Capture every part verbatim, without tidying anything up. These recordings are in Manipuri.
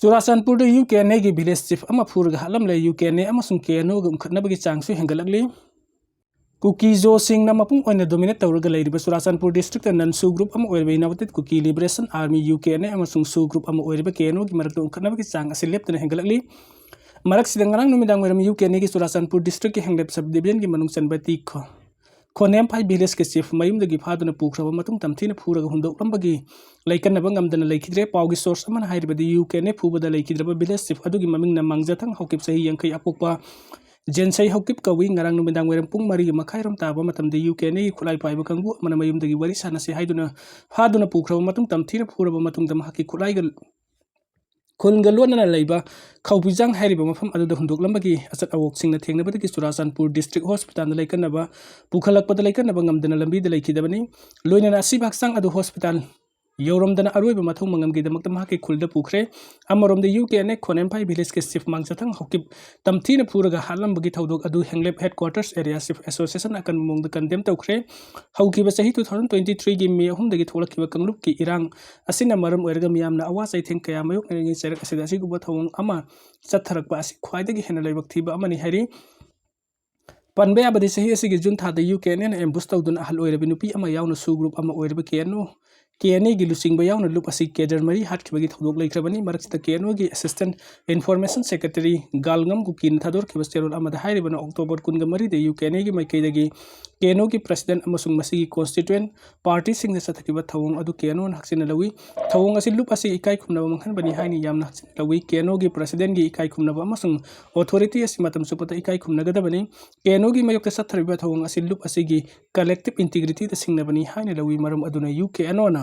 ꯆꯨꯔꯥꯆꯥꯟꯄꯨꯔꯗ ꯌꯨ ꯀꯦ ꯑꯦꯟ ꯑꯦꯒꯤ ꯚꯤꯂꯦꯖ ꯆꯤꯐ ꯑꯃ ꯐꯨꯔꯒ ꯍꯥꯠꯂꯝꯂꯦ꯫ ꯌꯨ ꯀꯦ ꯑꯦꯟ ꯑꯦ ꯑꯃꯁꯨꯡ ꯀꯦ ꯑꯦꯟ ꯑꯣꯒ ꯎꯪꯈꯠꯅꯕꯒꯤ ꯆꯥꯡꯁꯨ ꯍꯦꯟꯒꯠꯂꯛꯂꯤ꯫ ꯀꯨꯀꯤꯖꯣꯁꯤꯡꯅ ꯃꯄꯨꯡ ꯑꯣꯏꯅ ꯗꯣꯃꯤꯅꯦꯠ ꯇꯧꯔꯒ ꯂꯩꯔꯤꯕ ꯆꯨꯔꯥꯆꯥꯟꯄꯨꯔ ꯗꯤꯁꯇ꯭ꯔꯤꯛꯇ ꯅꯟ ꯁꯨ ꯒ꯭ꯔꯨꯞ ꯑꯃ ꯑꯣꯏꯔꯤꯕ United Kuki Liberation Army, U K N A, ꯑꯃꯁꯨꯡ ꯁꯨ ꯒ꯭ꯔꯨꯞ ꯑꯃ ꯑꯣꯏꯔꯤꯕ ꯀꯦ ꯑꯦꯟ ꯑꯣꯒꯤ ꯃꯔꯛꯇ ꯎꯪꯈꯠꯅꯕꯒꯤ ꯆꯥꯡ ꯑꯁꯤ ꯂꯦꯞꯇꯅ ꯍꯦꯟꯒꯠꯂꯛꯂꯤ꯫ ꯃꯔꯛꯁꯤꯗ ꯉꯔꯥꯡ ꯅꯨꯃꯤꯗꯥꯡ ꯋꯥꯏꯔꯝ ꯌꯨ ꯀꯦ ꯑꯦꯟ ꯑꯦꯒꯤ ꯆꯨꯔꯥꯆꯥꯟꯄꯨꯔ ꯗꯤꯁꯇ꯭ꯔꯤꯛꯀꯤ ꯍꯦꯡꯂꯦꯞ ꯁꯕ ꯗꯤꯕꯤꯖꯟꯒꯤ ꯃꯅꯨꯡ ꯆꯟꯕ ꯇꯤ ꯈꯣ-, ꯈꯣꯅꯦꯝꯐꯥꯏ ꯚꯤꯂꯦꯖꯀꯤ ꯆꯤꯐ ꯃꯌꯨꯝꯗꯒꯤ ꯐꯥꯗꯨꯅ ꯄꯨꯈ꯭ꯔꯕ ꯃꯇꯨꯡ ꯇꯝꯊꯤꯅ ꯐꯨꯔꯒ ꯍꯨꯟꯗꯣꯛꯂꯝꯕꯒꯤ ꯂꯩꯀꯟꯅꯕ ꯉꯝꯗꯅ ꯂꯩꯈꯤꯗ꯭ꯔꯦ꯫ ꯄꯥꯎꯒꯤ ꯁꯣꯔꯁ ꯑꯃꯅ ꯍꯥꯏꯔꯤꯕꯗꯤ ꯌꯨ ꯀꯦ ꯑꯦꯟ ꯑꯦ ꯐꯨꯕꯗ ꯂꯩꯈꯤꯗ꯭ꯔꯕ ꯚꯤꯂꯦꯖ ꯆꯤꯐ ꯑꯗꯨꯒꯤ ꯃꯃꯤꯡꯅ ꯃꯥꯡꯖꯊꯪ ꯍꯧꯀꯤꯞ, ꯆꯍꯤ ꯌꯥꯡꯈꯩ ꯑꯄꯣꯛꯄ ꯖꯦꯟꯁꯩ ꯍꯧꯀꯤꯞ ꯀꯧꯏ꯫ ꯉꯔꯥꯡ ꯅꯨꯃꯤꯗꯥꯡ ꯋꯥꯏꯔꯝ ꯄꯨꯡ ꯃꯔꯤꯒꯤ ꯃꯈꯥꯏꯔꯣꯝ ꯇꯥꯕ ꯃꯇꯝꯗ ꯌꯨ ꯀꯦ ꯑꯦꯟ ꯑꯦꯒꯤ ꯈꯨꯠꯂꯥꯏ ꯄꯥꯏꯕ ꯀꯥꯡꯕꯨ ꯑꯃꯅ ꯃꯌꯨꯝꯗꯒꯤ ꯋꯥꯔꯤ ꯁꯥꯟꯅꯁꯤ ꯍꯥꯏꯗꯨꯅ ꯐꯥꯗꯨꯅ ꯄꯨꯈ꯭ꯔꯕ ꯃꯇꯨꯡ ꯇꯝꯊꯤꯅ ꯐꯨꯔꯕ ꯃꯇꯨꯡꯗ ꯃꯍꯥꯛꯀꯤ ꯈꯨꯠꯂꯥꯏꯒ ꯈꯨꯜꯒ ꯂꯣꯟꯅꯅ ꯂꯩꯕ ꯈꯧꯕꯤꯖꯥꯡ ꯍꯥꯏꯔꯤꯕ ꯃꯐꯝ ꯑꯗꯨꯗ ꯍꯨꯟꯗꯣꯛꯂꯝꯕꯒꯤ ꯑꯆꯠ ꯑꯋꯣꯛꯁꯤꯡꯅ ꯊꯦꯡꯅꯕꯗꯒꯤ ꯆꯨꯔꯥꯆꯥꯟꯄꯨꯔ ꯗꯤꯁꯇ꯭ꯔꯤꯛ ꯍꯣꯁꯄꯤꯇꯥꯜꯗ ꯂꯩꯀꯟꯅꯕ ꯄꯨꯈꯠꯂꯛꯄꯗ ꯂꯩꯀꯟꯅꯕ ꯉꯝꯗꯅ ꯂꯝꯕꯤꯗ ꯂꯩꯈꯤꯗꯕꯅꯤ꯫ ꯂꯣꯏꯅꯅ ꯑꯁꯤꯕ ꯍꯛꯆꯥꯡ ꯑꯗꯨ ꯍꯣꯁꯄꯤꯇꯥꯜ ꯌꯧꯔꯝꯗꯅ ꯑꯔꯣꯏꯕ ꯃꯊꯧ ꯃꯉꯝꯒꯤꯗꯃꯛꯇ ꯃꯍꯥꯛꯀꯤ ꯈꯨꯜꯗ ꯄꯨꯈ꯭ꯔꯦ꯫ ꯑꯃꯔꯣꯝꯗ U K N A Khonemphai ꯚꯤꯂꯦꯖꯀꯤ ꯆꯤꯐ ꯃꯥꯡꯖꯊꯪ ꯍꯧꯀꯤꯞ ꯇꯝꯊꯤꯅ ꯐꯨꯔꯒ ꯍꯥꯠꯂꯝꯕꯒꯤ ꯊꯧꯗꯣꯛ ꯑꯗꯨ Henglep headquarters area chief association ꯑꯀꯟꯕ ꯃꯑꯣꯡꯗ ꯀꯟꯗꯦꯝ ꯇꯧꯈ꯭ꯔꯦ꯫ ꯍꯧꯈꯤꯕ ꯆꯍꯤ two thousand twenty threeꯒꯤ ꯃꯦ ꯑꯍꯨꯝꯗꯒꯤ ꯊꯣꯛꯂꯛꯈꯤꯕ ꯀꯥꯡꯂꯨꯞꯀꯤ ꯏꯔꯥꯡ ꯑꯁꯤꯅ ꯃꯔꯝ ꯑꯣꯏꯔꯒ ꯃꯤꯌꯥꯝꯅ ꯑꯋꯥ ꯆꯩꯊꯦꯡ ꯀꯌꯥ ꯃꯥꯌꯣꯛꯅꯔꯤꯉꯩ ꯆꯩꯔꯛ ꯑꯁꯤꯗ ꯑꯁꯤꯒꯨꯝꯕ ꯊꯧꯑꯣꯡ ꯑꯃ ꯆꯠꯊꯔꯛꯄ ꯑꯁꯤ ꯈ꯭ꯋꯥꯏꯗꯒꯤ ꯍꯦꯟꯅ ꯂꯥꯏꯕꯛ ꯊꯤꯕ ꯑꯃꯅꯤ ꯍꯥꯏꯔꯤ꯫ ꯄꯟꯕ ꯌꯥꯕꯗꯤ ꯆꯍꯤ ꯑꯁꯤꯒꯤ ꯖꯨꯟ ꯊꯥꯗ ꯌꯨ ꯀꯦ ꯑꯦꯟ ꯑꯦꯅ ꯑꯦꯝꯕꯨꯁ ꯇꯧꯗꯨꯅ ꯑꯍꯜ ꯑꯣꯏꯔꯕꯤ ꯅꯨꯄꯤ ꯑꯃ ꯌꯥꯎꯅ ꯁꯨ ꯒ꯭ꯔꯨꯞ ꯑꯃ ꯑꯣꯏꯔꯤꯕ ꯀꯦ ꯑꯦꯟ ꯑꯣ, ꯀꯦ ꯑꯦꯟ ꯑꯦꯒꯤ ꯂꯨꯆꯤꯡꯕ ꯌꯥꯎꯅ ꯂꯨꯞ ꯑꯁꯤ ꯀꯦꯗꯔ ꯃꯔꯤ ꯍꯥꯠꯈꯤꯕꯒꯤ ꯊꯧꯗꯣꯛ ꯂꯩꯈ꯭ꯔꯕꯅꯤ꯫ ꯃꯔꯛꯁꯤꯗ ꯀꯦ ꯑꯦꯟ ꯑꯣꯒꯤ ꯑꯦꯁꯤꯁꯇꯦꯟ ꯏꯟꯐꯣꯔꯃꯦꯁꯟ ꯁꯦꯀ꯭ꯔꯦꯇꯔꯤ ꯒꯥꯜꯉꯝ ꯀꯨꯀꯤꯅ ꯊꯥꯗꯣꯔꯛꯈꯤꯕ ꯆꯦꯔꯣꯜ ꯑꯃꯗ ꯍꯥꯏꯔꯤꯕꯅ ꯑꯣꯛꯇꯣꯕꯔ ꯀꯨꯟꯒ ꯃꯔꯤꯗ ꯌꯨ ꯀꯦ ꯑꯦꯟ ꯑꯦꯒꯤ ꯃꯥꯏꯀꯩꯗꯒꯤ ꯀꯦ ꯑꯦꯟ ꯑꯣꯒꯤ ꯄ꯭ꯔꯁꯤꯗꯦꯟ ꯑꯃꯁꯨꯡ ꯃꯁꯤꯒꯤ ꯀꯣꯟꯁꯇꯤꯇ꯭ꯌꯨꯌꯦꯟ ꯄꯥꯔꯇꯤꯁꯤꯡꯗ ꯆꯠꯊꯈꯤꯕ ꯊꯧꯑꯣꯡ ꯑꯗꯨ ꯀꯦ ꯑꯦꯟ ꯑꯣꯅ ꯍꯛꯆꯤꯟꯅ ꯂꯧꯏ꯫ ꯊꯧꯑꯣꯡ ꯑꯁꯤ ꯂꯨꯞ ꯑꯁꯤ ꯏꯀꯥꯏ ꯈꯨꯝꯅꯕ ꯃꯥꯡꯍꯟꯕꯅꯤ ꯍꯥꯏꯅ ꯌꯥꯝꯅ ꯍꯛꯆꯤꯟꯅ ꯂꯧꯏ꯫ ꯀꯦ ꯑꯦꯟ ꯑꯣꯒꯤ ꯄ꯭ꯔꯁꯤꯗꯦꯟꯒꯤ ꯏꯀꯥꯏ ꯈꯨꯝꯅꯕ ꯑꯃꯁꯨꯡ ꯑꯣꯊꯣꯔꯤꯇꯤ ꯑꯁꯤ ꯃꯇꯝ ꯆꯨꯞꯄꯗ ꯏꯀꯥꯏ ꯈꯨꯝꯅꯒꯗꯕꯅꯤ꯫ ꯀꯦ ꯑꯦꯟ ꯑꯣꯒꯤ ꯃꯥꯌꯣꯛꯇ ꯆꯠꯊꯔꯤꯕ ꯊꯧꯑꯣꯡ ꯑꯁꯤ ꯂꯨꯞ ꯑꯁꯤꯒꯤ ꯀꯂꯦꯛꯇꯤꯚ ꯏꯟꯇꯤꯒ꯭ꯔꯤꯇꯤꯗ ꯁꯤꯡꯅꯕꯅꯤ ꯍꯥꯏꯅ ꯂꯧꯏ꯫ ꯃꯔꯝ ꯑꯗꯨꯅ ꯌꯨ ꯀꯦ ꯑꯦꯟ ꯑꯣꯅ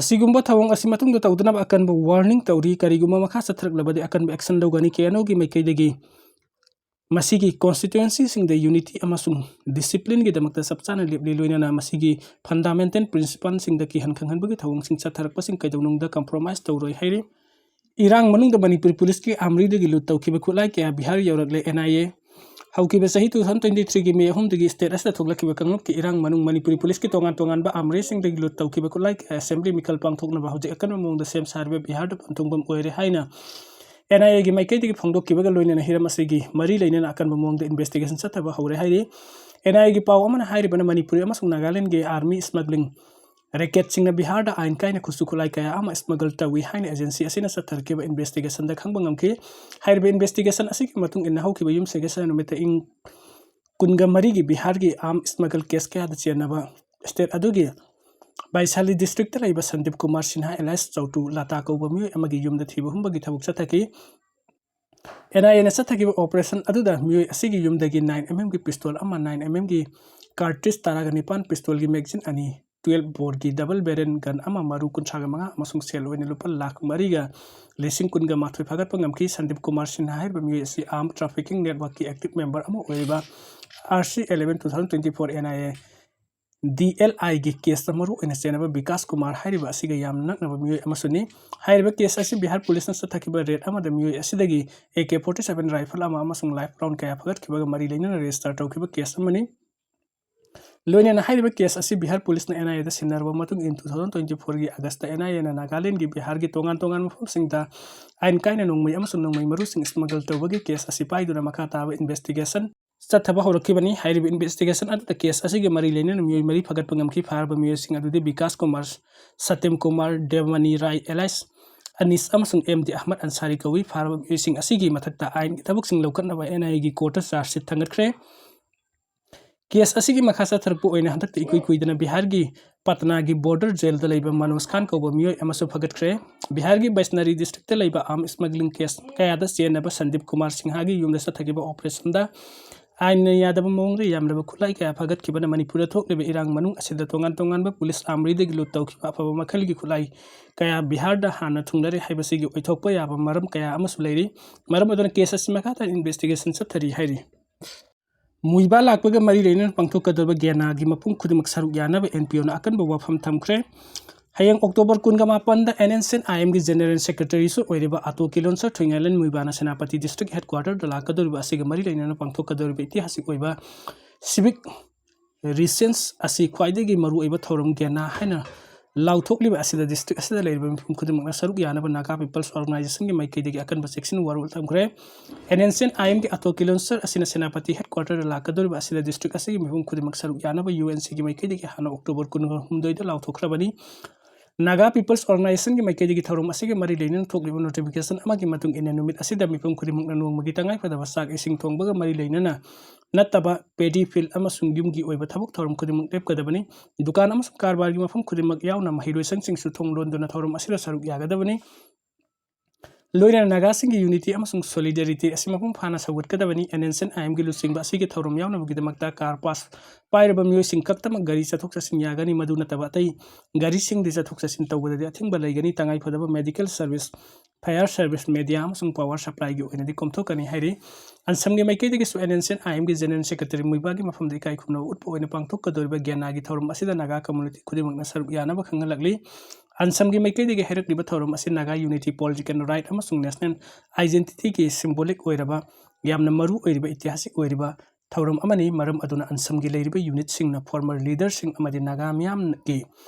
ꯑꯁꯤꯒꯨꯝꯕ ꯊꯧꯑꯣꯡ ꯑꯁꯤ ꯃꯇꯨꯡꯗ ꯇꯧꯗꯅꯕ ꯑꯀꯟꯕ ꯋꯥꯔꯅꯤꯡ ꯇꯧꯔꯤ꯫ ꯀꯔꯤꯒꯨꯝꯕ ꯃꯈꯥ ꯆꯠꯊꯔꯛꯂꯕꯗꯤ ꯑꯀꯟꯕ ꯑꯦꯛꯁꯟ ꯂꯧꯒꯅꯤ꯫ ꯀꯦ ꯑꯦꯟ ꯑꯣꯒꯤ ꯃꯥꯏꯀꯩꯗꯒꯤ ꯃꯁꯤꯒꯤ ꯀꯣꯟꯁꯇꯤꯇ꯭ꯌꯨꯌꯦꯟꯁꯤꯁꯤꯡꯗ ꯌꯨꯅꯤꯇꯤ ꯑꯃꯁꯨꯡ ꯗꯤꯁꯤꯄ꯭ꯂꯤꯟꯒꯤꯗꯃꯛꯇ ꯆꯞ ꯆꯥꯅ ꯂꯦꯞꯂꯤ, ꯂꯣꯏꯅꯅ ꯃꯁꯤꯒꯤ ꯐꯟꯗꯥꯃꯦꯟꯇꯦꯜ ꯄ꯭ꯔꯤꯟꯁꯤꯄꯜꯁꯤꯡꯗ ꯀꯤꯍꯟ ꯈꯪꯍꯟꯕꯒꯤ ꯊꯧꯑꯣꯡꯁꯤꯡ ꯆꯠꯊꯔꯛꯄꯁꯤꯡ ꯀꯩꯗꯧꯅꯨꯡꯗ ꯀꯝꯄ꯭ꯔꯣꯃꯥꯏꯁ ꯇꯧꯔꯣꯏ ꯍꯥꯏꯔꯤ꯫ ꯏꯔꯥꯡ ꯃꯅꯨꯡꯗ ꯃꯅꯤꯄꯨꯔ ꯄꯨꯂꯤꯁꯀꯤ ꯑꯥꯔꯃꯔꯤꯗꯒꯤ ꯂꯨꯠ ꯇꯧꯈꯤꯕ ꯈꯨꯠꯂꯥꯏ ꯀꯌꯥ ꯕꯤꯍꯥꯔ ꯌꯧꯔꯛꯂꯦ꯫ ꯑꯦꯟ ꯑꯥꯏ ꯑꯦ ꯍꯧꯈꯤꯕ ꯆꯍꯤ two thousand twenty threeꯒꯤ May ꯑꯍꯨꯝꯗꯒꯤ state ꯑꯁꯤꯗ ꯊꯣꯛꯂꯛꯈꯤꯕ ꯀꯥꯡꯂꯨꯞꯀꯤ ꯏꯔꯥꯡ ꯃꯅꯨꯡ ꯃꯅꯤꯄꯨꯔꯤ policeꯀꯤ ꯇꯣꯉꯥꯟ ꯇꯣꯉꯥꯟꯕ armreestꯁꯤꯡꯗꯒꯤ loot ꯇꯧꯈꯤꯕ ꯈꯨꯠꯂꯥꯏ ꯀꯌꯥ assembly ꯃꯤꯈꯜ ꯄꯥꯡꯊꯣꯛꯅꯕ ꯍꯧꯖꯤꯛ ꯑꯀꯟꯕ ꯃꯑꯣꯡꯗ ꯁꯦꯝ ꯁꯥꯔꯤꯕ ꯕꯤꯍꯥꯔꯗ ꯄꯟꯊꯨꯡꯐꯝ ꯑꯣꯏꯔꯦ ꯍꯥꯏꯅ NIAꯒꯤ ꯃꯥꯏꯀꯩꯗꯒꯤ ꯐꯣꯡꯗꯣꯛꯈꯤꯕꯒ ꯂꯣꯏꯅꯅ ꯍꯤꯔꯝ ꯑꯁꯤꯒꯤ ꯃꯔꯤ ꯂꯩꯅꯅ ꯑꯀꯟꯕ ꯃꯑꯣꯡꯗ investigation ꯆꯠꯊꯕ ꯍꯧꯔꯦ ꯍꯥꯏꯔꯤ꯫ NIAꯒꯤ ꯄꯥꯎ ꯑꯃꯅ ꯍꯥꯏꯔꯤꯕꯅ ꯃꯅꯤꯄꯨꯔꯤ ꯑꯃꯁꯨꯡ ꯅꯥꯒꯥꯂꯦꯟꯗꯒꯤ arms smuggling racketꯁꯤꯡꯅ ꯕꯤꯍꯥꯔꯗ ꯑꯥꯏꯟ ꯀꯥꯏꯅ ꯈꯨꯠꯁꯨ ꯈꯨꯠꯂꯥꯏ ꯀꯌꯥ ꯑꯃ smuggle ꯇꯧꯏ ꯍꯥꯏꯅ agency ꯑꯁꯤꯅ ꯆꯠꯊꯔꯛꯈꯤꯕ investigationꯗ ꯈꯪꯕ ꯉꯝꯈꯤ꯫ ꯍꯥꯏꯔꯤꯕ investigationꯑꯁꯤꯒꯤ ꯃꯇꯨꯡ ꯏꯟꯅ ꯍꯧꯈꯤꯕ ꯌꯨꯝꯁꯀꯩꯁ ꯅꯨꯃꯤꯠꯇ ꯏꯪ ꯀꯨꯟꯒ ꯃꯔꯤꯒꯤ ꯕꯤꯍꯥꯔꯒꯤ arms smuggle case ꯀꯌꯥꯗ ꯆꯦꯟꯅꯕ state ꯑꯗꯨꯒꯤ ꯕꯥꯏꯁꯥꯂꯤ districtꯇ ꯂꯩꯕ ꯁꯟꯗꯤꯞ ꯀꯨꯃꯥꯔ ꯁꯤꯟꯍꯥ alias ꯆꯧꯇꯨ ꯂꯥꯇꯥ ꯀꯧꯕ ꯃꯤꯑꯣꯏ ꯑꯃꯒꯤ ꯌꯨꯝꯗ ꯊꯤꯕ ꯍꯨꯝꯕꯒꯤ ꯊꯕꯛ ꯆꯠꯊꯈꯤ꯫ NIAꯅ ꯆꯠꯊꯈꯤꯕ operation ꯑꯗꯨꯗ ꯃꯤꯑꯣꯏ ꯑꯁꯤꯒꯤ ꯌꯨꯝꯗꯒꯤ nine mmꯒꯤ pistol ꯑꯃ, nine mmꯒꯤ cartridge ꯇꯔꯥꯒ ꯅꯤꯄꯥꯟ, pistolꯒꯤ magazine ꯑꯅꯤ, twelve boreꯒꯤ double barrel gun ꯑꯃ, ꯃꯔꯨ ꯀꯨꯟꯊ꯭ꯔꯥꯒ ꯃꯉꯥ ꯑꯃꯁꯨꯡ ꯁꯦꯜ ꯑꯣꯏꯅ ꯂꯨꯄꯥ ꯂꯥꯈ ꯃꯔꯤꯒ ꯂꯤꯁꯤꯡ ꯀꯨꯟꯒ ꯃꯥꯊꯣꯏ ꯐꯥꯒꯠꯄ ꯉꯝꯈꯤ꯫ ꯁꯟꯗꯤꯞ ꯀꯨꯃꯥꯔ ꯁꯤꯟꯍꯥ ꯍꯥꯏꯔꯤꯕ ꯃꯤꯑꯣꯏ ꯑꯁꯤ arms trafficking networkꯀꯤ active member ꯑꯃ ꯑꯣꯏꯔꯤꯕ RC eleven two thousand twenty four NIA DLIꯒꯤ caseꯇ ꯃꯔꯨ ꯑꯣꯏꯅ ꯆꯦꯟꯅꯕ ꯕꯤꯀꯥꯁ ꯀꯨꯃꯥꯔ ꯍꯥꯏꯔꯤꯕ ꯑꯁꯤꯒ ꯌꯥꯝꯅ ꯅꯛꯅꯕ ꯃꯤꯑꯣꯏ ꯑꯃꯁꯨꯅꯤ꯫ ꯍꯥꯏꯔꯤꯕ case ꯑꯁꯤ ꯕꯤꯍꯥꯔ policeꯅ ꯆꯠꯊꯈꯤꯕ raid ꯑꯃꯗ ꯃꯤꯑꯣꯏ ꯑꯁꯤꯗꯒꯤ AK forty seven rifle ꯑꯃ ꯑꯃꯁꯨꯡ live round ꯀꯌꯥ ꯐꯥꯒꯠꯈꯤꯕꯒ ꯃꯔꯤ ꯂꯩꯅꯅ register ꯇꯧꯈꯤꯕ case ꯑꯃꯅꯤ꯫ ꯂꯣꯏꯅꯅ ꯍꯥꯏꯔꯤꯕ case ꯑꯁꯤ ꯕꯤꯍꯥꯔ policeꯅ NIAꯗ ꯁꯤꯟꯅꯔꯕ ꯃꯇꯨꯡ ꯏꯟ two thousand twenty fourꯒꯤ Augustꯇ NIAꯅ ꯅꯥꯒꯥꯂꯦꯟꯗꯒꯤ ꯕꯤꯍꯥꯔꯒꯤ ꯇꯣꯉꯥꯟ ꯇꯣꯉꯥꯟꯕ ꯃꯐꯝꯁꯤꯡꯗ ꯑꯥꯏꯟ ꯀꯥꯏꯅ ꯅꯣꯡꯃꯩ ꯑꯃꯁꯨꯡ ꯅꯣꯡꯃꯩ ꯃꯔꯨꯁꯤꯡ smuggle ꯇꯧꯕꯒꯤ case ꯑꯁꯤ ꯄꯥꯏꯗꯨꯅ ꯃꯈꯥ ꯇꯥꯕ investigation ꯆꯠꯊꯕ ꯍꯧꯔꯛꯈꯤꯕꯅꯤ꯫ ꯍꯥꯏꯔꯤꯕ investigation ꯑꯗꯨꯗ case ꯑꯁꯤꯒꯤ ꯃꯔꯤ ꯂꯩꯅꯅ ꯃꯤꯑꯣꯏ ꯃꯔꯤ ꯐꯥꯒꯠꯄ ꯉꯝꯈꯤ꯫ ꯐꯥꯔꯕ ꯃꯤꯑꯣꯏꯁꯤꯡ ꯑꯗꯨꯗꯤ ꯕꯤꯀꯥꯁ ꯀꯨꯃꯥꯔ, ꯁꯇꯤꯝ ꯀꯨꯃꯥꯔ, ꯗꯦꯕꯃꯅꯤ ꯔꯥꯏ alias ꯑꯅꯤꯁ ꯑꯃꯁꯨꯡ MD ꯑꯍꯃꯗ ꯑꯟꯁꯥꯔꯤ ꯀꯧꯏ꯫ ꯐꯥꯔꯕ ꯃꯤꯑꯣꯏꯁꯤꯡ ꯑꯁꯤꯒꯤ ꯃꯊꯛꯇ ꯑꯥꯏꯟꯒꯤ ꯊꯕꯛꯁꯤꯡ ꯂꯧꯈꯠꯅꯕ NIAꯒꯤ courtꯇ charge sheet ꯊꯥꯡꯒꯠꯈ꯭ꯔꯦ꯫ Case ꯑꯁꯤꯒꯤ ꯃꯈꯥ ꯆꯠꯊꯔꯛꯄ ꯑꯣꯏꯅ ꯍꯟꯗꯛꯇ ꯏꯀꯨꯏ ꯀꯨꯏꯗꯅ ꯕꯤꯍꯥꯔꯒꯤ ꯄꯠꯅꯥꯒꯤ border jailꯗ ꯂꯩꯕ ꯃꯅꯣꯖ ꯈꯥꯟ ꯀꯧꯕ ꯃꯤꯑꯣꯏ ꯑꯃꯁꯨ ꯐꯒꯠꯈ꯭ꯔꯦ꯫ ꯕꯤꯍꯥꯔꯒꯤ ꯕꯩꯁꯅꯔꯤ districtꯇ ꯂꯩꯕ arms smuggling case ꯀꯌꯥꯗ ꯆꯦꯟꯅꯕ ꯁꯟꯗꯤꯞ ꯀꯨꯃꯥꯔ ꯁꯤꯡꯍꯥꯒꯤ ꯌꯨꯝꯗ ꯆꯠꯊꯈꯤꯕ operationꯗ ꯑꯥꯏꯟꯅ ꯌꯥꯗꯕ ꯃꯑꯣꯡꯗ ꯌꯥꯝꯂꯕ ꯈꯨꯠꯂꯥꯏ ꯀꯌꯥ ꯐꯒꯠꯈꯤꯕꯅ ꯃꯅꯤꯄꯨꯔꯗ ꯊꯣꯛꯂꯤꯕ ꯏꯔꯥꯡ ꯃꯅꯨꯡ ꯑꯁꯤꯗ ꯇꯣꯉꯥꯟ ꯇꯣꯉꯥꯟꯕ police armouryꯗꯒꯤ loot ꯇꯧꯈꯤꯕ ꯑꯐꯕ ꯃꯈꯜꯒꯤ ꯈꯨꯠꯂꯥꯏ ꯀꯌꯥ ꯕꯤꯍꯥꯔꯗ ꯍꯥꯟꯅ ꯊꯨꯡꯂꯔꯦ ꯍꯥꯏꯕꯁꯤꯒꯤ ꯑꯣꯏꯊꯣꯛꯄ ꯌꯥꯕ ꯃꯔꯝ ꯀꯌꯥ ꯑꯃꯁꯨ ꯂꯩꯔꯤ꯫ ꯃꯔꯝ ꯑꯗꯨꯅ case ꯑꯁꯤ ꯃꯈꯥ ꯇꯥꯅ investigation ꯆꯠꯊꯔꯤ ꯍꯥꯏꯔꯤ꯫ ꯃꯨꯏꯕꯥ ꯂꯥꯛꯄꯒ ꯃꯔꯤ ꯂꯩꯅꯅ ꯄꯥꯡꯊꯣꯛꯀꯗꯕ ꯒ꯭ꯌꯥꯅꯥꯒꯤ ꯃꯄꯨꯡ ꯈꯨꯗꯤꯡꯃꯛ ꯁꯔꯨꯛ ꯌꯥꯅꯕ NPOꯅ ꯑꯀꯟꯕ ꯋꯥꯐꯝ ꯊꯝꯈ꯭ꯔꯦ꯫ ꯍꯌꯦꯡ October ꯀꯨꯟꯒ ꯃꯥꯄꯟꯗ N N C N I M ꯒꯤ General Secretaryꯁꯨ ꯑꯣꯏꯔꯤꯕ ꯑꯇꯣ ꯀꯤꯂꯣꯟꯁꯔ ꯊꯣꯏꯉꯥꯏꯂꯦꯟ ꯃꯨꯏꯕꯥꯅ ꯁꯦꯅꯥꯄꯇꯤ district headquarterꯗ ꯂꯥꯛꯀꯗꯧꯔꯤꯕ ꯑꯁꯤꯒ ꯃꯔꯤ ꯂꯩꯅꯅ ꯄꯥꯡꯊꯣꯛꯀꯗꯧꯔꯤꯕ ꯏꯇꯤꯍꯥꯁꯤꯛ ꯑꯣꯏꯕ civic recense ꯑꯁꯤ ꯈ꯭ꯋꯥꯏꯗꯒꯤ ꯃꯔꯨꯑꯣꯏꯕ ꯊꯧꯔꯝ ꯒꯦꯅꯥ ꯍꯥꯏꯅ ꯂꯥꯎꯊꯣꯛꯂꯤꯕ ꯑꯁꯤꯗ district ꯑꯁꯤꯗ ꯂꯩꯔꯤꯕ ꯃꯤꯄꯨꯝ ꯈꯨꯗꯤꯡꯃꯛꯅ ꯁꯔꯨꯛ ꯌꯥꯅꯕ Naga People's Organizationꯒꯤ ꯃꯥꯏꯀꯩꯗꯒꯤ ꯑꯀꯟꯕ ꯆꯦꯛꯁꯤꯟ ꯋꯥꯔꯣꯜ ꯊꯝꯈ꯭ꯔꯦ꯫ N N C N I M ꯒꯤ ꯑꯇꯣ ꯀꯤꯂꯣꯟꯁꯔ ꯑꯁꯤꯅ ꯁꯦꯅꯥꯄꯇꯤ headquarterꯗ ꯂꯥꯛꯀꯗꯧꯔꯤꯕ ꯑꯁꯤꯗ district ꯑꯁꯤꯒꯤ ꯃꯤꯄꯨꯝ ꯈꯨꯗꯤꯡꯃꯛ ꯁꯔꯨꯛ ꯌꯥꯅꯕ U N Cꯒꯤ ꯃꯥꯏꯀꯩꯗꯒꯤ ꯍꯥꯟꯅ October ꯀꯨꯟꯍꯨꯝꯗꯣꯏꯗ ꯂꯥꯎꯊꯣꯛꯈ꯭ꯔꯕꯅꯤ꯫ Naga People's Organizationꯒꯤ ꯃꯥꯏꯀꯩꯗꯒꯤ ꯊꯧꯔꯝ ꯑꯁꯤꯒ ꯃꯔꯤ ꯂꯩꯅꯅ ꯊꯣꯛꯂꯤꯕ notification ꯑꯃꯒꯤ ꯃꯇꯨꯡ ꯏꯟꯅ ꯅꯨꯃꯤꯠ ꯑꯁꯤꯗ ꯃꯤꯄꯨꯝ ꯈꯨꯗꯤꯡꯃꯛꯅ ꯅꯣꯡꯃꯒꯤ ꯇꯉꯥꯏ ꯐꯗꯕ ꯆꯥꯛ ꯏꯁꯤꯡ ꯊꯣꯡꯕꯒ ꯃꯔꯤ ꯂꯩꯅꯅ ꯅꯠꯇꯕ paddy field ꯑꯃꯁꯨꯡ ꯌꯨꯝꯒꯤ ꯑꯣꯏꯕ ꯊꯕꯛ ꯊꯧꯔꯝ ꯈꯨꯗꯤꯡꯃꯛ ꯂꯦꯞꯀꯗꯕꯅꯤ꯫ ꯗꯨꯀꯥꯟ ꯑꯃꯁꯨꯡ ꯀꯔꯕꯥꯔꯒꯤ ꯃꯐꯝ ꯈꯨꯗꯤꯡꯃꯛ ꯌꯥꯎꯅ ꯃꯍꯩꯔꯣꯏꯁꯪꯁꯤꯡꯁꯨ ꯊꯣꯡ ꯂꯣꯟꯗꯨꯅ ꯊꯧꯔꯝ ꯑꯁꯤꯗ ꯁꯔꯨꯛ ꯌꯥꯒꯗꯕꯅꯤ꯫ ꯂꯣꯏꯅꯅ ꯅꯥꯒꯥꯁꯤꯡꯒꯤ unity ꯑꯃꯁꯨꯡ solidarity ꯑꯁꯤ ꯃꯄꯨꯡ ꯐꯥꯅ ꯁꯧꯒꯠꯀꯗꯕꯅꯤ꯫ N N C N I M ꯒꯤ ꯂꯨꯆꯤꯡꯕ ꯑꯁꯤꯒꯤ ꯊꯧꯔꯝ ꯌꯥꯎꯅꯕꯒꯤꯗꯃꯛꯇ car pass ꯄꯥꯏꯔꯕ ꯃꯤꯑꯣꯏꯁꯤꯡ ꯈꯛꯇꯃꯛ ꯒꯥꯔꯤ ꯆꯠꯊꯣꯛ ꯆꯠꯁꯤꯟ ꯌꯥꯒꯅꯤ꯫ ꯃꯗꯨ ꯅꯠꯇꯕ ꯑꯇꯩ ꯒꯥꯔꯤꯁꯤꯡꯗꯤ ꯆꯠꯊꯣꯛ ꯆꯠꯁꯤꯟ ꯇꯧꯕꯗꯗꯤ ꯑꯊꯤꯡꯕ ꯂꯩꯒꯅꯤ꯫ ꯇꯉꯥꯏ ꯐꯗꯕ medical service, fire service, media ꯑꯃꯁꯨꯡ power supplyꯒꯤ ꯑꯣꯏꯅꯗꯤ ꯀꯣꯝꯊꯣꯛꯀꯅꯤ ꯍꯥꯏꯔꯤ꯫ ꯑꯟꯁꯝꯒꯤ ꯃꯥꯏꯀꯩꯗꯒꯤꯁꯨ N N C N I M ꯒꯤ General Secretary ꯃꯨꯏꯕꯥꯒꯤ ꯃꯐꯝꯗ ꯏꯀꯥꯏ ꯈꯨꯝꯅꯕ ꯎꯠꯄ ꯑꯣꯏꯅ ꯄꯥꯡꯊꯣꯛꯀꯗꯧꯔꯤꯕ ꯒꯦꯅꯥꯒꯤ ꯊꯧꯔꯝ ꯑꯁꯤꯗ ꯅꯥꯒꯥ community ꯈꯨꯗꯤꯡꯃꯛꯅ ꯁꯔꯨꯛ ꯌꯥꯅꯕ ꯈꯪꯍꯜꯂꯛꯂꯤ꯫ ꯑꯟꯁꯝꯒꯤ ꯃꯥꯏꯀꯩꯗꯒꯤ ꯍꯥꯏꯔꯛꯂꯤꯕ ꯊꯧꯔꯝ ꯑꯁꯤ Naga unity, political right ꯑꯃꯁꯨꯡ national identityꯒꯤ symbolic ꯑꯣꯏꯔꯕ ꯌꯥꯝꯅ ꯃꯔꯨ ꯑꯣꯏꯔꯤꯕ ꯏꯇꯤꯍꯥꯁꯤꯛ ꯑꯣꯏꯔꯤꯕ ꯊꯧꯔꯝ ꯑꯃꯅꯤ꯫ ꯃꯔꯝ ꯑꯗꯨꯅ ꯑꯟꯁꯝꯒꯤ ꯂꯩꯔꯤꯕ unitꯁꯤꯡꯅ former leaderꯁꯤꯡ ꯑꯃꯗꯤ ꯅꯥꯒꯥ ꯃꯤꯌꯥꯝꯒꯤ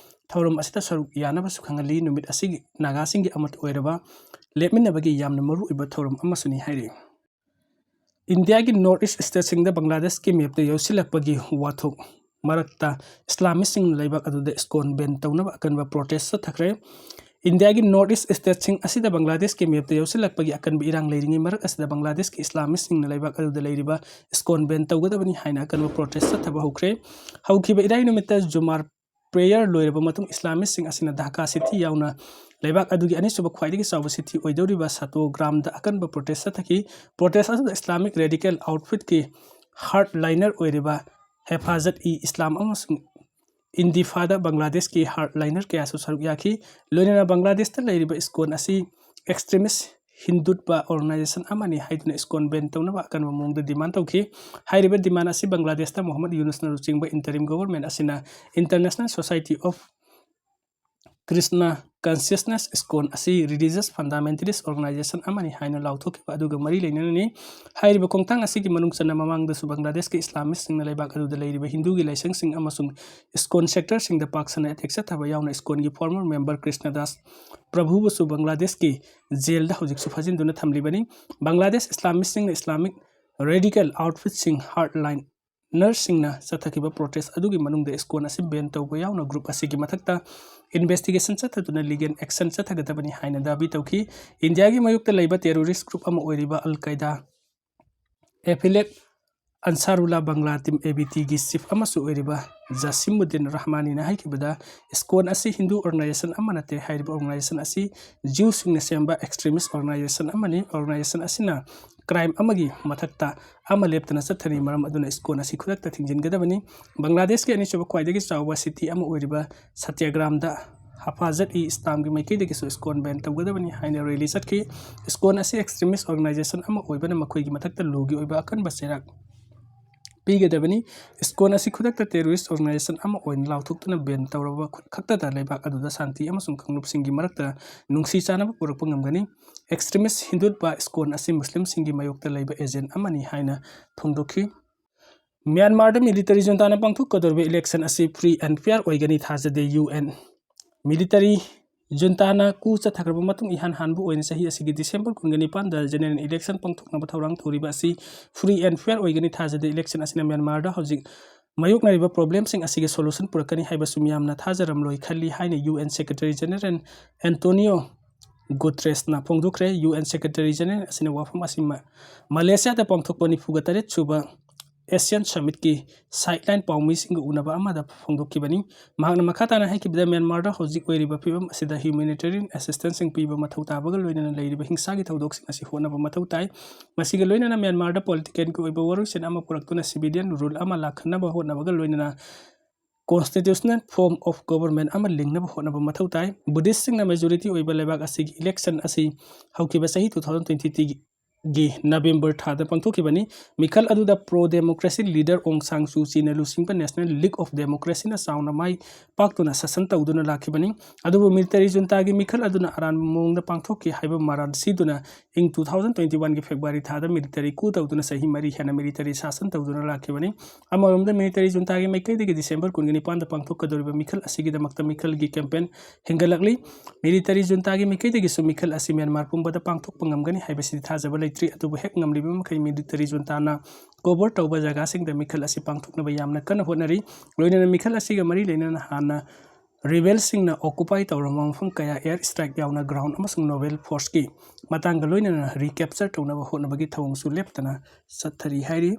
ꯊꯧꯔꯝ ꯑꯁꯤꯗ ꯁꯔꯨꯛ ꯌꯥꯅꯕꯁꯨ ꯈꯪꯍꯜꯂꯤ꯫ ꯅꯨꯃꯤꯠ ꯑꯁꯤꯒꯤ ꯅꯥꯒꯥꯁꯤꯡꯒꯤ ꯑꯃꯠꯇ ꯑꯣꯏꯔꯕ ꯂꯦꯞꯃꯤꯟꯅꯕꯒꯤ ꯌꯥꯝꯅ ꯃꯔꯨ ꯑꯣꯏꯕ ꯊꯧꯔꯝ ꯑꯃꯁꯨꯅꯤ ꯍꯥꯏꯔꯤ꯫ ꯏꯟꯗꯤꯌꯥꯒꯤ North East stateꯁꯤꯡꯗ ꯕꯪꯒ꯭ꯂꯥꯗꯦꯁꯀꯤ mapꯇ ꯌꯥꯎꯁꯤꯜꯂꯛꯄꯒꯤ ꯋꯥꯊꯣꯛ ꯃꯔꯛꯇ ꯏꯁꯂꯥꯃꯤꯁꯁꯤꯡꯅ ꯂꯩꯕꯥꯛ ꯑꯗꯨꯗ ISKCON ban ꯇꯧꯅꯕ ꯑꯀꯟꯕ protest ꯆꯠꯊꯈ꯭ꯔꯦ꯫ ꯏꯟꯗꯤꯌꯥꯒꯤ North East stateꯁꯤꯡ ꯑꯁꯤꯗ ꯕꯪꯒ꯭ꯂꯥꯗꯦꯁꯀꯤ mapꯇ ꯌꯥꯎꯁꯤꯜꯂꯛꯄꯒꯤ ꯑꯀꯟꯕ ꯏꯔꯥꯡ ꯂꯩꯔꯤꯉꯩ ꯃꯔꯛ ꯑꯁꯤꯗ ꯕꯪꯒ꯭ꯂꯥꯗꯦꯁꯀꯤ ꯏꯁꯂꯥꯃꯤꯁꯁꯤꯡꯅ ꯂꯩꯕꯥꯛ ꯑꯗꯨꯗ ꯂꯩꯔꯤꯕ ISKCON ban ꯇꯧꯒꯗꯕꯅꯤ ꯍꯥꯏꯅ ꯑꯀꯟꯕ protest ꯆꯠꯊꯕ ꯍꯧꯈ꯭ꯔꯦ꯫ ꯍꯧꯈꯤꯕ ꯏꯔꯥꯏ ꯅꯨꯃꯤꯠꯇ ꯖꯨꯃꯥꯔ prayer ꯂꯣꯏꯔꯕ ꯃꯇꯨꯡ ꯏꯁꯂꯥꯃꯤꯁꯁꯤꯡ ꯑꯁꯤꯅ ꯙꯥꯀꯥ city ꯌꯥꯎꯅ ꯂꯩꯕꯥꯛ ꯑꯗꯨꯒꯤ ꯑꯅꯤꯁꯨꯕ ꯈ꯭ꯋꯥꯏꯗꯒꯤ ꯆꯥꯎꯕ city ꯑꯣꯏꯗꯧꯔꯤꯕ ꯁꯇꯣꯒ꯭ꯔꯥꯝꯗ ꯑꯀꯟꯕ protest ꯆꯠꯊꯈꯤ꯫ Protest ꯑꯗꯨꯗ Islamic radical outfitꯀꯤ hardliner ꯑꯣꯏꯔꯤꯕ ꯍꯦꯐꯥꯖꯠ-ꯏ-ꯏꯁꯂꯥꯝ ꯑꯃꯁꯨꯡ ꯏꯟꯗꯤꯐꯥꯗ ꯕꯪꯒ꯭ꯂꯥꯗꯦꯁꯀꯤ hardliner ꯀꯌꯥꯁꯨ ꯁꯔꯨꯛ ꯌꯥꯈꯤ꯫ ꯂꯣꯏꯅꯅ ꯕꯪꯒ꯭ꯂꯥꯗꯦꯁꯇ ꯂꯩꯔꯤꯕ ISKCON ꯑꯁꯤ extremist ꯍꯤꯟꯗꯨꯠꯕ organization ꯑꯃꯅꯤ ꯍꯥꯏꯗꯨꯅ ISKCON ban ꯇꯧꯅꯕ ꯑꯀꯟꯕ ꯃꯑꯣꯡꯗ demand ꯇꯧꯈꯤ꯫ ꯍꯥꯏꯔꯤꯕ demand ꯑꯁꯤ ꯕꯪꯒ꯭ꯂꯥꯗꯦꯁꯇ ꯃꯣꯍꯝꯃꯗ ꯌꯨꯅꯨꯁꯅ ꯂꯨꯆꯤꯡꯕ interim government ꯑꯁꯤꯅ International Society of Krishna Consciousness ISKCON ꯑꯁꯤ religious fundamentalist organization ꯑꯃꯅꯤ ꯍꯥꯏꯅ ꯂꯥꯎꯊꯣꯛꯈꯤꯕ ꯑꯗꯨꯒ ꯃꯔꯤ ꯂꯩꯅꯅꯅꯤ꯫ ꯍꯥꯏꯔꯤꯕ ꯈꯣꯡꯊꯥꯡ ꯑꯁꯤꯒꯤ ꯃꯅꯨꯡ ꯆꯟꯅ ꯃꯃꯥꯡꯗꯁꯨ ꯕꯪꯒ꯭ꯂꯥꯗꯦꯁꯀꯤ ꯏꯁꯂꯥꯃꯤꯁꯁꯤꯡꯅ ꯂꯩꯕꯥꯛ ꯑꯗꯨꯗ ꯂꯩꯔꯤꯕ ꯍꯤꯟꯗꯨꯒꯤ ꯂꯥꯏꯁꯪꯁꯤꯡ ꯑꯃꯁꯨꯡ ISKCON sectorꯁꯤꯡꯗ ꯄꯥꯛ ꯁꯟꯅ attack ꯆꯠꯊꯕ ꯌꯥꯎꯅ ISKCONꯒꯤ former member ꯀ꯭ꯔꯤꯁꯅꯗꯥꯁ ꯄ꯭ꯔꯚꯨꯕꯨꯁꯨ ꯕꯪꯒ꯭ꯂꯥꯗꯦꯁꯀꯤ ꯖꯦꯜꯗ ꯍꯧꯖꯤꯛꯁꯨ ꯐꯥꯖꯤꯟꯗꯨꯅ ꯊꯝꯂꯤꯕꯅꯤ꯫ ꯕꯪꯒ꯭ꯂꯥꯗꯦꯁ ꯏꯁꯂꯥꯃꯤꯁꯁꯤꯡꯅ ꯏꯁꯂꯥꯃꯤꯛ radical outfitꯁꯤꯡ hardline ꯅꯔꯁꯁꯤꯡꯅ ꯆꯠꯊꯈꯤꯕ protest ꯑꯗꯨꯒꯤ ꯃꯅꯨꯡꯗ ISKCON ꯑꯁꯤ ban ꯇꯧꯕ ꯌꯥꯎꯅ group ꯑꯁꯤꯒꯤ ꯃꯊꯛꯇ investigation ꯆꯠꯊꯗꯨꯅ legal action ꯆꯠꯊꯒꯗꯕꯅꯤ ꯍꯥꯏꯅ ꯗꯥꯕꯤ ꯇꯧꯈꯤ꯫ ꯏꯟꯗꯤꯌꯥꯒꯤ ꯃꯥꯌꯣꯛꯇ ꯂꯩꯕ terrorist group ꯑꯃ ꯑꯣꯏꯔꯤꯕ ꯑꯜ ꯀꯥꯏꯗꯥ affiliate ꯑꯟꯁꯥꯔꯨꯜꯂꯥ ꯕꯪꯒ꯭ꯂꯥ ꯇꯤꯝ ABTꯒꯤ chief ꯑꯃꯁꯨ ꯑꯣꯏꯔꯤꯕ ꯖꯥꯁꯤꯃꯨꯗꯤꯟ ꯔꯍꯃꯥꯅꯤꯅ ꯍꯥꯏꯈꯤꯕꯗ, ISKCON ꯑꯁꯤ ꯍꯤꯟꯗꯨ organization ꯑꯃ ꯅꯠꯇꯦ꯫ ꯍꯥꯏꯔꯤꯕ organization ꯑꯁꯤ Jewꯁꯤꯡꯅ ꯁꯦꯝꯕ extremist organization ꯑꯃꯅꯤ꯫ Organization ꯑꯁꯤꯅ crime ꯑꯃꯒꯤ ꯃꯊꯛꯇ ꯑꯃ ꯂꯦꯞꯇꯅ ꯆꯠꯊꯔꯤ꯫ ꯃꯔꯝ ꯑꯗꯨꯅ ISKCON ꯑꯁꯤ ꯈꯨꯗꯛꯇ ꯊꯤꯡꯖꯤꯟꯒꯗꯕꯅꯤ꯫ ꯕꯪꯒ꯭ꯂꯥꯗꯦꯁꯀꯤ ꯑꯅꯤꯁꯨꯕ ꯈ꯭ꯋꯥꯏꯗꯒꯤ ꯆꯥꯎꯕ city ꯑꯃ ꯑꯣꯏꯔꯤꯕ ꯁꯇ꯭ꯌꯒ꯭ꯔꯥꯝꯗ ꯍꯐꯥꯖꯠ ꯏ ꯏꯁꯂꯥꯝꯒꯤ ꯃꯥꯏꯀꯩꯗꯒꯤꯁꯨ ISKCON ban ꯇꯧꯒꯗꯕꯅꯤ ꯍꯥꯏꯅ rally ꯆꯠꯈꯤ꯫ ISKCON ꯑꯁꯤ extremist organization ꯑꯃ ꯑꯣꯏꯕꯅ ꯃꯈꯣꯏꯒꯤ ꯃꯊꯛꯇ lawꯒꯤ ꯑꯣꯏꯕ ꯑꯀꯟꯕ ꯆꯩꯔꯥꯛ ꯄꯤꯒꯗꯕꯅꯤ꯫ ISKCON ꯑꯁꯤ ꯈꯨꯗꯛꯇ terrorist organization ꯑꯃ ꯑꯣꯏꯅ ꯂꯥꯎꯊꯣꯛꯇꯨꯅ ban ꯇꯧꯔꯕ ꯈꯛꯇꯗ ꯂꯩꯕꯥꯛ ꯑꯗꯨꯗ ꯁꯥꯟꯇꯤ ꯑꯃꯁꯨꯡ ꯀꯥꯡꯂꯨꯞꯁꯤꯡꯒꯤ ꯃꯔꯛꯇ ꯅꯨꯡꯁꯤ ꯆꯥꯟꯅꯕ ꯄꯨꯔꯛꯄ ꯉꯝꯒꯅꯤ꯫ Extremist ꯍꯤꯟꯗꯨꯠꯕ ISKCON ꯑꯁꯤ ꯃꯨꯁꯂꯤꯝꯁꯤꯡꯒꯤ ꯃꯥꯌꯣꯛꯇ ꯂꯩꯕ agent ꯑꯃꯅꯤ ꯍꯥꯏꯅ ꯐꯣꯡꯗꯣꯛꯈꯤ꯫ ꯃ꯭ꯌꯥꯟꯃꯥꯔꯗ military juntaꯅ ꯄꯥꯡꯊꯣꯛꯀꯗꯧꯔꯤꯕ election ꯑꯁꯤ free and fair ꯑꯣꯏꯒꯅꯤ ꯊꯥꯖꯗꯦ UN꯫ Military juntaꯅ coup ꯆꯠꯊꯈ꯭ꯔꯕ ꯃꯇꯨꯡ ꯏꯍꯥꯟ ꯍꯥꯟꯕ ꯑꯣꯏꯅ ꯆꯍꯤ ꯑꯁꯤꯒꯤ December ꯀꯨꯟꯒ ꯅꯤꯄꯥꯟꯗ general election ꯄꯥꯡꯊꯣꯛꯅꯕ ꯊꯧꯔꯥꯡ ꯇꯧꯔꯤꯕ ꯑꯁꯤ free and fair ꯑꯣꯏꯒꯅꯤ ꯊꯥꯖꯗꯦ꯫ Election ꯑꯁꯤꯅ ꯃ꯭ꯌꯥꯟꯃꯥꯔꯗ ꯍꯧꯖꯤꯛ ꯃꯥꯌꯣꯛꯅꯔꯤꯕ problemꯁꯤꯡ ꯑꯁꯤꯒꯤ solution ꯄꯨꯔꯛꯀꯅꯤ ꯍꯥꯏꯕꯁꯨ ꯃꯤꯌꯥꯝꯅ ꯊꯥꯖꯔꯝꯂꯣꯏ ꯈꯜꯂꯤ ꯍꯥꯏꯅ UN Secretary General Antonio Guterresꯅ ꯐꯣꯡꯗꯣꯛꯈ꯭ꯔꯦ꯫ UN Secretary General ꯑꯁꯤꯅ ꯋꯥꯐꯝ ꯑꯁꯤ ꯃ-, ꯃꯂꯦꯁꯤꯌꯥꯗ ꯄꯥꯡꯊꯣꯛꯄ ꯅꯤꯐꯨꯒ ꯇꯔꯦꯠ ꯁꯨꯕ ASEAN Summitꯀꯤ sideline ꯄꯥꯎꯃꯤꯁꯤꯡꯒ ꯎꯅꯕ ꯑꯃꯗ ꯐꯣꯡꯗꯣꯛꯈꯤꯕꯅꯤ꯫ ꯃꯍꯥꯛꯅ ꯃꯈꯥ ꯇꯥꯅ ꯍꯥꯏꯈꯤꯕꯗ, ꯃ꯭ꯌꯥꯟꯃꯥꯔꯗ ꯍꯧꯖꯤꯛ ꯑꯣꯏꯔꯤꯕ ꯐꯤꯕꯝ ꯑꯁꯤꯗ humanitarian assistanceꯁꯤꯡ ꯄꯤꯕ ꯃꯊꯧ ꯇꯥꯕꯒ ꯂꯣꯏꯅꯅ ꯂꯩꯔꯤꯕ ꯍꯤꯡꯁꯥꯒꯤ ꯊꯧꯗꯣꯛꯁꯤꯡ ꯑꯁꯤ ꯍꯣꯠꯅꯕ ꯃꯊꯧ ꯇꯥꯏ꯫ ꯃꯁꯤꯒ ꯂꯣꯏꯅꯅ ꯃ꯭ꯌꯥꯟꯃꯥꯔꯗ politicalꯒꯤ ꯑꯣꯏꯕ ꯋꯥꯔꯣꯏꯁꯤꯟ ꯑꯃ ꯄꯨꯔꯛꯇꯨꯅ civilian rule ꯑꯃ ꯂꯥꯛꯍꯟꯅꯕ ꯍꯣꯠꯅꯕꯒ ꯂꯣꯏꯅꯅ constitutional form of government ꯑꯃ ꯂꯤꯡꯅꯕ ꯍꯣꯠꯅꯕ ꯃꯊꯧ ꯇꯥꯏ꯫ Buddhistꯁꯤꯡꯅ majority ꯑꯣꯏꯕ ꯂꯩꯕꯥꯛ ꯑꯁꯤꯒꯤ election ꯑꯁꯤ ꯍꯧꯈꯤꯕ ꯆꯍꯤ two thousand twenty-three ꯒꯤ ꯅꯕꯦꯝꯕꯔ ꯊꯥꯗ ꯄꯥꯡꯊꯣꯛꯈꯤꯕꯅꯤ꯫ ꯃꯤꯈꯜ ꯑꯗꯨꯗ pro democracy leader ꯑꯣꯡ ꯁꯥꯡ ꯁꯨ ꯆꯤꯅ ꯂꯨꯆꯤꯡꯕ National League of Democracyꯅ ꯆꯥꯎꯅ ꯃꯥꯏ ꯄꯥꯛꯇꯨꯅ ꯁꯥꯁꯟ ꯇꯧꯗꯨꯅ ꯂꯥꯛꯈꯤꯕꯅꯤ꯫ ꯑꯗꯨꯕꯨ military juntaꯒꯤ ꯃꯤꯈꯜ ꯑꯗꯨꯅ ꯑꯔꯥꯟꯕ ꯃꯑꯣꯡꯗ ꯄꯥꯡꯊꯣꯛꯈꯤ ꯍꯥꯏꯕ ꯃꯔꯥꯜ ꯁꯤꯗꯨꯅ ꯏꯪ two thousand twenty oneꯒꯤ February ꯊꯥꯗ military coup ꯇꯧꯗꯨꯅ ꯆꯍꯤ ꯃꯔꯤ ꯍꯦꯟꯅ military ꯁꯥꯁꯟ ꯇꯧꯗꯨꯅ ꯂꯥꯛꯈꯤꯕꯅꯤ꯫ ꯑꯃꯔꯣꯝꯗ military juntaꯒꯤ ꯃꯥꯏꯀꯩꯗꯒꯤ December ꯀꯨꯟꯒ ꯅꯤꯄꯥꯟꯗ ꯄꯥꯡꯊꯣꯛꯀꯗꯧꯔꯤꯕ ꯃꯤꯈꯜ ꯑꯁꯤꯒꯤꯗꯃꯛꯇ ꯃꯤꯈꯜꯒꯤ campaign ꯍꯦꯟꯒꯠꯂꯛꯂꯤ꯫ Military juntaꯒꯤ ꯃꯥꯏꯀꯩꯗꯒꯤꯁꯨ ꯃꯤꯈꯜ ꯑꯁꯤ ꯃ꯭ꯌꯥꯟꯃꯥꯔ ꯄꯨꯝꯕꯗ ꯄꯥꯡꯊꯣꯛꯄ ꯉꯝꯒꯅꯤ ꯍꯥꯏꯕꯁꯤꯗꯤ ꯊꯥꯖꯕ ꯂꯩꯇ꯭ꯔꯤ꯫ ꯑꯗꯨꯕꯨ ꯍꯦꯛ ꯉꯝꯂꯤꯕ ꯃꯈꯩ military juntaꯅ cover ꯇꯧꯕ ꯖꯒꯥꯁꯤꯡꯗ ꯃꯤꯈꯜ ꯑꯁꯤ ꯄꯥꯡꯊꯣꯛꯅꯕ ꯌꯥꯝꯅ ꯀꯟꯅ ꯍꯣꯠꯅꯔꯤ꯫ ꯂꯣꯏꯅꯅ ꯃꯤꯈꯜ ꯑꯁꯤꯒ ꯃꯔꯤ ꯂꯩꯅꯅ ꯍꯥꯟꯅ rebelꯁꯤꯡꯅ occupy ꯇꯧꯔꯝꯕ ꯃꯐꯝ ꯀꯌꯥ air strike ꯌꯥꯎꯅ ground ꯑꯃꯁꯨꯡ naval forceꯀꯤ ꯃꯇꯥꯡꯒ ꯂꯣꯏꯅꯅ recapture ꯇꯧꯅꯕ ꯍꯣꯠꯅꯕꯒꯤ ꯊꯧꯑꯣꯡꯁꯨ ꯂꯦꯞꯇꯅ ꯆꯠꯊꯔꯤ ꯍꯥꯏꯔꯤ꯫